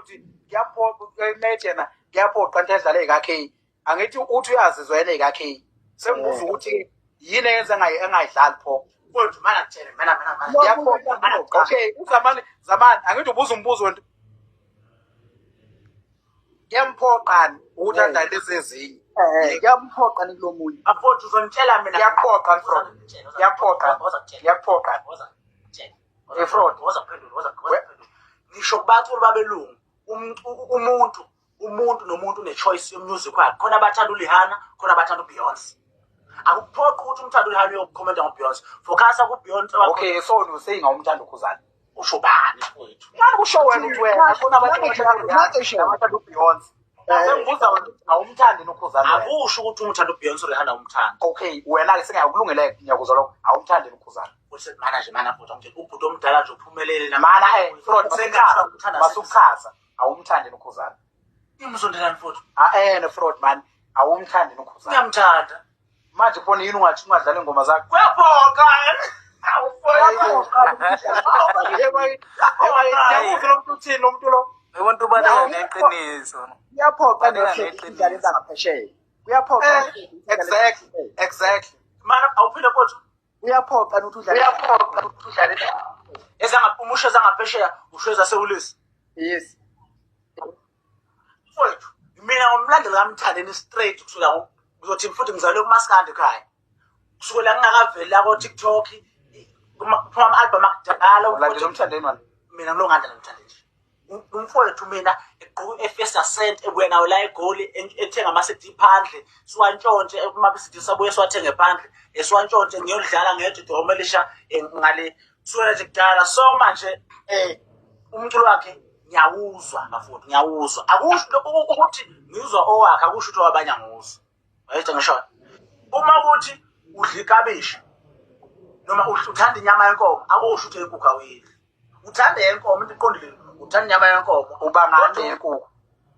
uthi kuyaphoqa emethi yena, kuyaphoqa into edlala eka-K. Angithi uthi uyazizwa yena eka-K. Sengibuza ukuthi yini eyenza engayidlali pho? Mfowethu, mana kutshele, mana mana mana. Kuyaphoqa. Okay, uZamani, Zamani, angithi ubuza umbuzo wena. Kuyamphoqani ukuthi adlale lezi ezinye? Kuyamphoqa ni kulo munye. Mfowethu, uzongitshela mina. Kuyaphoqa, Fraud. Kuyaphoqa. Kuyaphoqa. Eh, Fraud. Woza kuphendula, woza kuphendula. Ngisho kubaculi babelungu, umuntu nomuntu une-choice yomusic wakhe. Khona abathanda uRihanna, khona abathanda uBeyonce. Akuphoqi ukuthi umthanda uRihanna uyokukhomenta ngoBeyonce. Focusa kuBeyonce wakho. Okay, so usaying awumthanda uKhuzani. Usho bani, mfowethu? Ngani kusho wena ukuthi wena khona abantu abathanda uBeyonce. Sengibuza wena ukuthi awumthandi noKhuzani wena. Akusho ukuthi umthanda uBeyonce, uRihanna umthanda. Okay, wena-ke sengiyakulungele, ngiyakuzwa lokho. Awumthandi noKhuzani. Uthi mana nje, mana futhi angitshela, ubhuti omdala nje uphumelele. Mana Fraud, Sengasho ukuthanda. masukuchaza. Awumthandi noKhuzani. Imsondelani, mfowethu? Ah no Fraud man, awumthandi noKhuzani. Ngiyamthanda. Manje khona yini ungathi ungadlala ingoma zakho? Kuyaphoqa. Ngiyakuzwa lo muntu uthini lo muntu lo. Umuntu ubaleka neqiniso. Kuyaphoqa Baleka nefrodi neqiniso. idlala ezangaphesheya. Kuyaphoqa. Exactly. Mana awuphinde, mfowethu. Kuyaphoqa ukuthi udlale. Uyaphoqa ukuthi udlale. Umusho ezangaphesheya, usho ezasewulisi? Yes. Mfowethu, mina ngomlandeli kaMthandeni straight kusuka kuzothi futhi ngizalwe kumaskandi ekhaya, kusukela ngingakaveli la ko-TikTok, kuphuma ama-album akudala. Ulandela uMthandeni wena. Mina ngilo ngandlela Mthandeni nje. Umfowethu mina egqoka i-Fiesta Cent, ebuya nawo la eGoli, ethenga ama-CD phandle, siwantshontshe kuma-CD, sabuye siwathenge phandle, siwantshontshe, ngiyolidlala ngedwa idoloma elisha ngale kusukela nje kudala. So manje umculo wakhe ngiyawuzwa bafowethu, ngiyawuzwa. Akusho ukuthi ngizwa owakhe, akusho ukuthi owabanye angiwuzwa. Wayethe ngisho uma kuthi udla ikabishi noma uthanda inyama yenkomo, akusho ukuthi inkukhu awuyidli. Uthanda yenkomo, into iqondile, uthanda inyama yenkomo. Uba ngani Kodwa yenkukhu?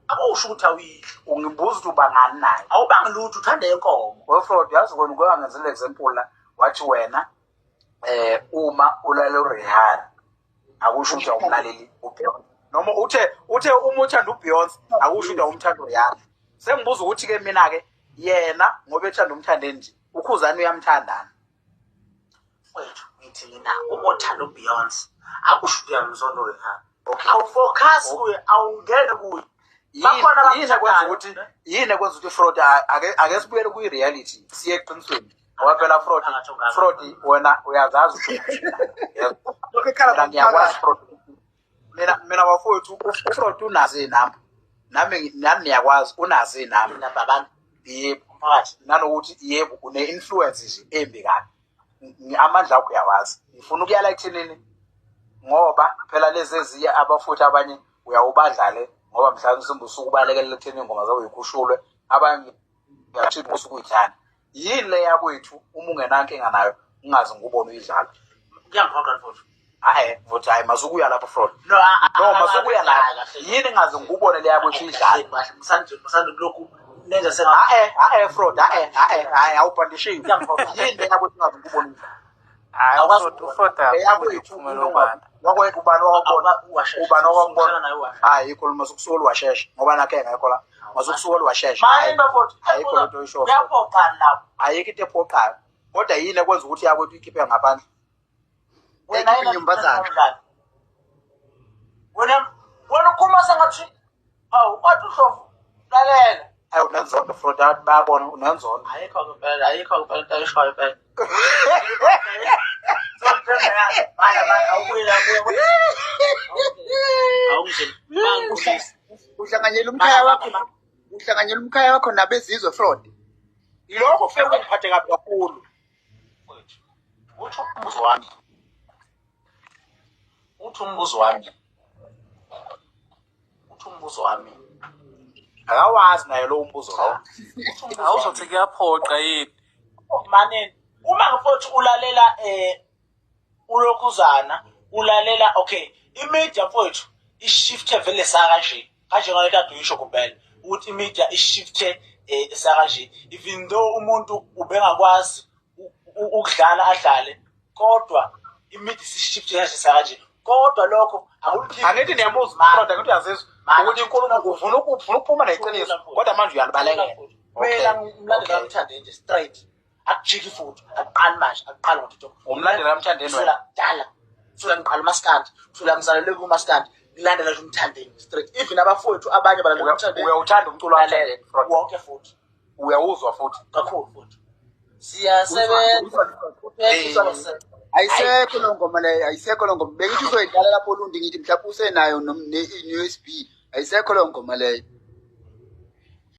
Akusho ukuthi awuyidli. Ungibuza ukuthi uba ngani nayo. Awubangi lutho, uthanda yenkomo. We Fraud, yazi wena uke wangenzela example la, wathi wena uma ulalela uRihanna akusho ukuthi awumlaleli uBeyonce. Noma uthe uma uthanda uBeyonce akusho ukuthi awumthanda uRihanna. Sengibuza ukuthi ke mina ke yena ngoba ethanda uMthandeni nje, uKhuzani uyamthandana? Wethu, ngithi mina uma uthanda uBeyonce akusho ukuthi uyamzonda uRihanna. Okay. Awufocus kuye, awungene kuye. Yini Bakhona yini ekwenza abamthandayo. ukuthi yini ekwenza ukuthi Fraud, ake sibuyele kwi-reality, siye eqinisweni, ngoba phela Fraud, Phakathi ongaka. Fraud, wena uyazazi ukuthi Lokho ekhala mina ngiyakwazi ngomphakathi. Fraud. Mina bafowethu, uFraud unazo iy'namba, nami niyakwazi, unazo iy'namba. Mina babani? Yebo. Umphakathi. Nanokuthi yebo, une-influence nje embi kabi. Amandla akho uyawazi. Ngifuna ukuyala ekuthenini, ngoba phela lezi eziye abafuthi abanye uyawubadlale ngoba mhlawumbe usuke ubalekelela ekutheni iy'ngoma zabo yikhushulwe, abanye uyathi usuke uyithanda. Yini le yakwethu uma ungenankinga nayo ungaze ngikubone uyidlala? Kuyangiphoqa, mfowethu. Hayi mfowethu, hayi, masukuya lapho, Fraud. No. No, masukuya lapho. Yini engaze ngikubone le yakwethu uyidlala? Msanje, msanje lokhu nenza senga. Hayi hayi Fraud, hayi hayi hayi, awubhandishiwe. Yini le yakwethu ungaze ngikubone uyidlala? Hayi. Awukwazi uFraud Le akakhoni yakwethu ukuphumela obala. Wakwethu ubani wakubona? Washesha. Ubani wakubona? Naye washesha. Hayi, ikho masukusuka washesha ngoba nakhe engekho la. Masukusuka washesha. Manje bafowethu, Ayikho lento oyishoyo. kuyaphoqa lapho. Ayikho into ephoqayo. Kodwa yini ekwenza ukuthi yakwethu ikhiphe ngaphandle? Wena Ekhiphe inyumbazane. Wena ukhuluma sengathi hawu, wathi uHlovu lalela. Ayi, unenzondo Fraud, abantu bayabona unenzondo. Ayikho ngempela, ayikho ngempela into ayishoyo impela. Awungitsheli. Uhlanganyela umkhaya wakho, uhlanganyela umkhaya wakho nabezizwe, Fraud. Yilokho kufike kungiphathe kabi kakhulu. Uthi umbuzo wami. Uthi umbuzo wami. Uthi umbuzo wami. Akawazi naye lo mbuzo lo. Awuzothi kuyaphoqa yini? Maneni uma mfowethu ulalela ulokhuzana ulalela, okay, imedia mfowethu ishifte vele saka nje kanje ngale kade uyisho kumpela ukuthi imedia ishifte saka nje, even though umuntu ubengakwazi ukudlala adlale, kodwa imedia isishifte kanje saka nje. Kodwa lokho akulikhiphi. Angithi niyamuzwa Mana. Fraud, angithi uyazizwa Mana. ukuthi inkulumo ufuna ukuphuma neqiniso, kodwa manje uyalibalekela. Mina ngumlandeli Okay. kaMthandeni nje straight. Akujiki futhi, akuqali manje, akuqali ngo-TikTok. Umlandeli kaMthandeni wena? Kusukela kudala. Kusukela ngiqala umaskandi, kusukela ngizalelwe kumaskandi, ngilandela nje uMthandeni straight. Even abafowethu abanye balandela uMthandeni. Uyawuthanda umculo Lalela, kaMthandeni, Fraud? wonke futhi. Uyawuzwa futhi? Kakhulu futhi. Siyasebenza. Ayisekho loo ngoma leyo, ayisekho loo ngoma. Bengithi uzoyidlala lapho Olundi, ngithi mhlawumbe usenayo ne-USB. Ayisekho loo ngoma leyo.